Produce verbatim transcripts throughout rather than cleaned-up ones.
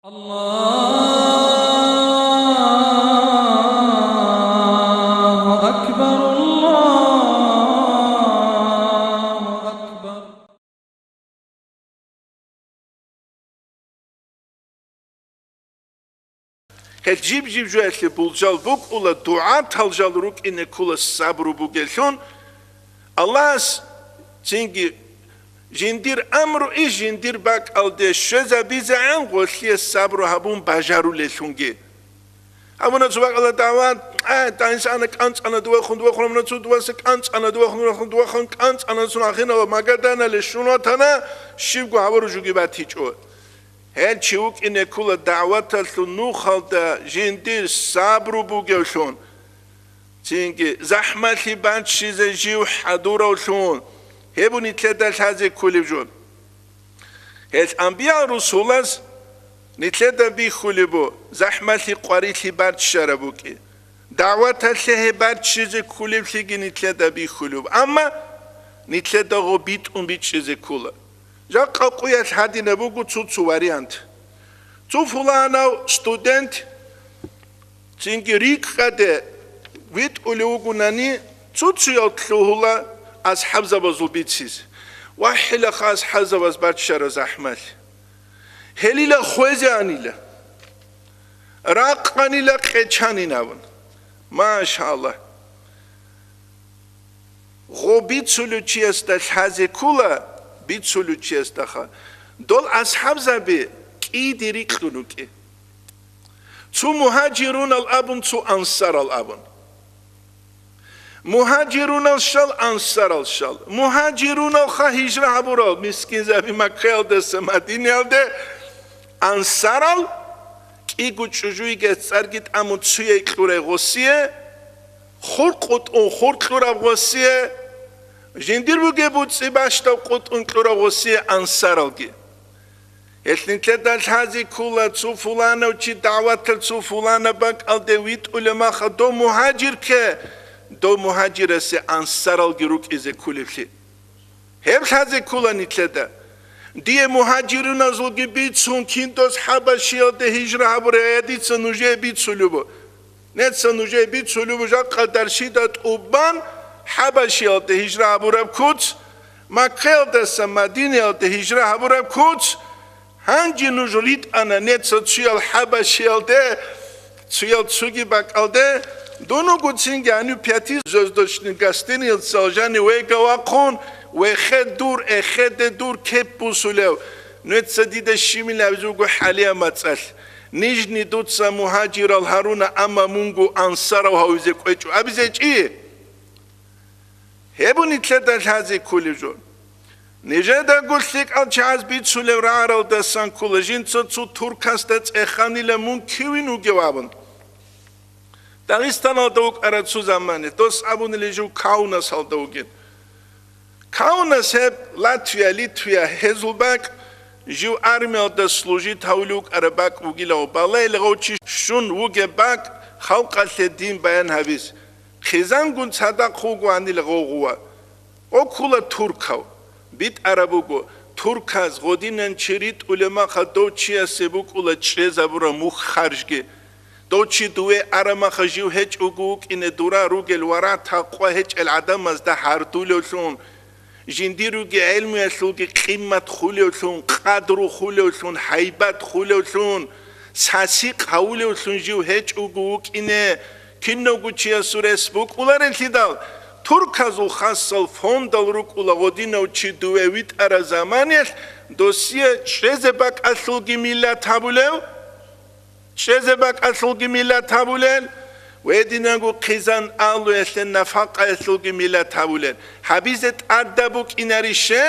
الله أكبر، الله أكبر. Гьел жиб-жиб жоялъе булжал букӀула дугӀатал жал рукӀине ккола сабру бугеллъун, Аллагьас цинги жиндир амру иш жиндир бакӀалде щвезабизегӀан гъолъие сабру гьабун бажарулеллъунги. Гьабуна цо бакӀалда дагӀват, а, дагьинса ана кӀанцӀана дувахун, дувахун, гьабуна цо дуваса кӀанцӀана дувахун, дувахун, дувахун, кӀанцӀана цо ахирала магаданале щун ватана, щибго гьабуру жуги батичӀо. Гьел чи вукӀине ккула дагӀваталъул нухалда жиндир сабру бугевлъун, цинги захӀмалъи баччизе жив хӀадуравлъун, гьеб нилъеда лъазе кколеб жо. Гьел анбиял-русулаз нилъеда бихьулеб бу, захӀмалъи къварилъи баччараб букӀи. ДагӀваталъе гьеб баччизе кколеблъиги нилъеда бихьулеб, амма нилъеда гъо битӀун бичӀчӀизе ккола. Жакъа къуялъ гьадинаб буго цо-цо вариант. Цо фуланав студент цинги рикӀкӀаде витӀулев вугунани, цо-цоял лъугьула асхӀабзабазул бицизе. ВахӀилаха асхӀабзабаз баччара захӀмалъи. Гьелила хвезеанила, ракъанила къечанин абун. Машалла. Гъо бицулев чиясда лъазе ккула, бицулев чиясдаха. Дол асхӀабзаби кӀиде рикьун рукӀи. Цо мугьажирунал абун, цо ансарал абун. Мугьажирунал щал, ансарал щал. Мугьажируналха гьижра гьабурал мискинзаби Маккаялдаса Мадинаялде, ансарал кӀиго чӀужуйги цӀарги тӀамун цуяй кьурай гъосие, хур къутӀун хур кьураб гъосие, жиндир бугеб буцӀи бащдаб къутӀун кьураб гъосие ансаралги. Гьелъ нилъеда лъазе ккула, цо фуланав чи дагӀватал цо фуланаб бакӀалде витӀулеб маха дов мугьажирке, дов мугьажирасе ансаралги рукӀизе кколеблъи. Гьеб лъазе ккула нилъеда. Дие мугьажируназулги бицун, киндос ХӀабашиялде гьижра гьабурая дица нужее бицулеб бу. Неца нужее бицулеб бу жакъа даршида тӀубан ХӀабашиялде гьижра гьабураб куц, Маккаялдаса Мадинаялде гьижра гьабураб куц. Гьанже нуж ритӀана неца цуял ХӀабашиялде, цуял цуги бакӀалде, дун вуго цинги гьанив пятизвездочный гостиницал жанив вега вахъун, вехе дур, эхеде дур кеп бусулев, нуеца дида щибил абизе вуго хӀалия мацӀалъ. Нижни дуца мугьажирал гьаруна, амма мунго ансарав гьавизе кӀвечӀо абизе чи? Гьеб нилъеда лъазе кколеб жо. Нижедаго лъикӀал чагӀаз бицулеб рагӀаралдасан ккола, жинца цо туркасда цӀеханила мун кивин вугев абун. Дагъистаналда вукӀарав цо замане, дос абунила жив Каунасалда вугин. Каунас гьеб Латвия, Литвия, гьезул бакӀ, жив армиялда служить гьавулев вукӀараб бакӀ бугила, балайла гъов чи щун вугеб бакӀ халкъалъе дин баян гьабиз. Хъизангун цадахъ вугоанила гъов гъува. Гъо ккула туркав, битӀараб буго, турказ гъодинан чи ритӀулеб маха дов чиясе букӀула чӀезабураб мухь-харжги. Дов чи дуве араб маха жив гьечӀого вукӀине дура ругел вара такъва гьечӀел гӀадамазда гьардулевлъун, жиндир руги гӀелмуялъулги къиммат хулевлъун, къадру хулевлъун, гьайбат хулевлъун, сасикъ гьавулевлъун жив гьечӀого вукӀине, кинавго чиясул рес букӀуларелъидал, турказул хасал фондал рукӀула гъодинав чи дуве витӀараб заманиялъ, досие чӀезе бакӀалъулги миллат гьабулев, чӀезе бакӀалъулги миллат гьабулел, ва гьединанго хъизан алуялъе нафакъаялъулги миллат гьабулел. Гьабизе тӀадаб букӀинарище,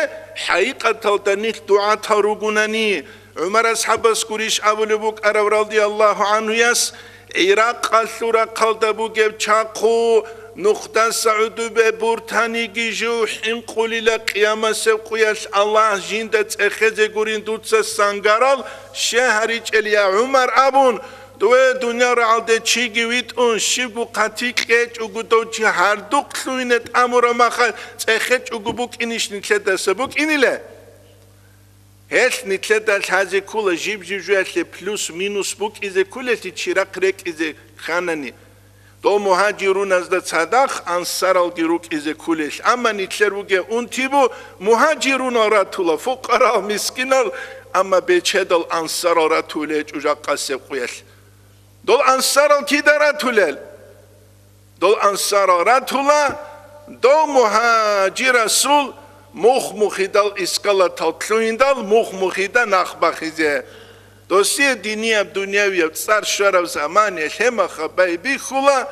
хӀакъикъаталда нилъ дугӀатал ругунани, ГӀумар асхӀабас гурищ абулеб букӀарав радияллагьу гӀанхуяс, Иракъалъул рахъалда бугеб чахъу, нухдаса гӀудубе буртаниги жив хӀинкъулила къиямасеб къуялъ Аллагь жинда цӀехезе гурин дуца сангарал щегьаричӀел, я ГӀумар, абун, дове дуниял рагӀалде чиги витӀун, щибго хъатикь гьечӀого дов чи гьардухъ лъугьине тӀамураб махалъ цӀехечӀого букӀинищ нилъедаса букӀиниле? Гьелъ нилъеда лъазе ккола жиб-жиб жуялъе плюс-минус букӀизе кколелъи чирахъ рекӀизе ханани. Дол мугьажируназда цадахъ ансаралги рукӀизе кколелъ. Амма нилъер вугев унтибу мугьажирунал ратула, фукъарал, мискинал, амма бечедал ансарал ратулел гьечӀо жакъасеб къуялъ. Дол ансарал кида ратулел? Дол ансарал ратула, дов мугьажирасул мух-мухидал искалатал лъугьиндал мух-мухида нах бахизе. Досие динияб-дунявияб цӀар щвараб замане лъемаха байбихьула,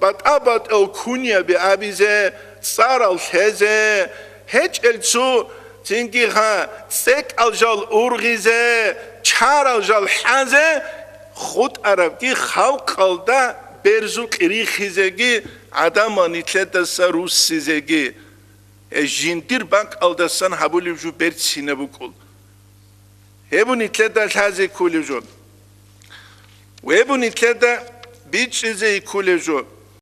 батӀа-батӀал кунияби абизе, цӀарал лъезе, гьечӀел цо цинги гьа цӀекӀал жал ургъизе, чарал жал хӀазе, хутӀарабги халкъалда берзукь рихизеги, гӀадамал нилъедаса руссизеги, э, жиндир бакӀалдасан гьабулеб жо берцинаб букӀул. Гьеб нилъеда лъазе кколеб жо. Гьеб нилъеда бичӀчӀизе кколеб жо.